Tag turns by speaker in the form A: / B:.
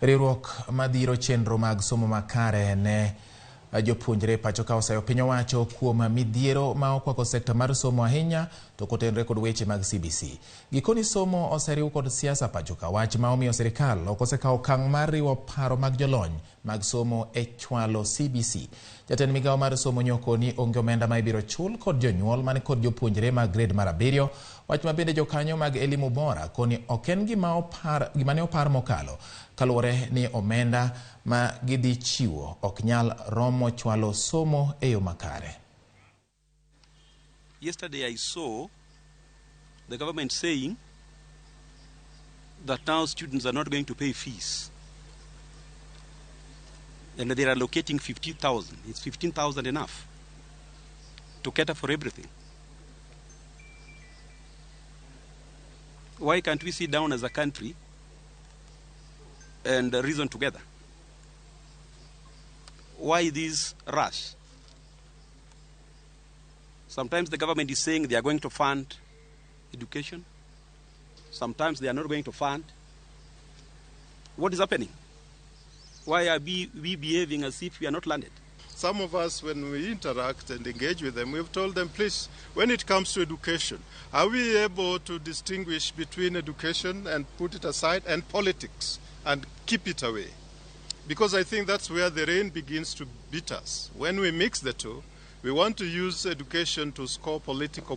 A: Riwruok madhiro chenro mag somo makare ne jopuonjre pacho ka oseyo piny owacho kuom midhiero ma okwako sekta mar somo ahinya to kotenore kod weche mag CBC. Gikoni somo oseriw kod siasa pacho ka, wach ma omiyo sirikal ok osekawo okang' mar riwo paro mag jolony mag somo e chwalo CBC. Jatend migawo mar somo nyokoni onge omenda ma ibiro chul kod jonyuol man kod jopuonjre mag grade mar 7, wach ma bende jokanyo mag Elimu Bora koni ok en gima ne opar mokalo kaluwore ni omenda ma gidhi chiwo ok nyal romo chwalo somo e yo makare.
B: Yesterday I saw the government saying that now students are not going to pay fees. And they are allocating 15,000. It's 15,000 enough to cater for everything. Why can't we sit down as a country and reason together? Why this rush? Sometimes the government is saying they are going to fund education. Sometimes they are not going to fund. What is happening? Why are we behaving as if we are not landed?
C: Some of us, when we interact and engage with them, we've told them, please, when it comes to education, are we able to distinguish between education and put it aside and politics and keep it away? Because I think that's where the rain begins to beat us. When we mix the two, we want to use education to score political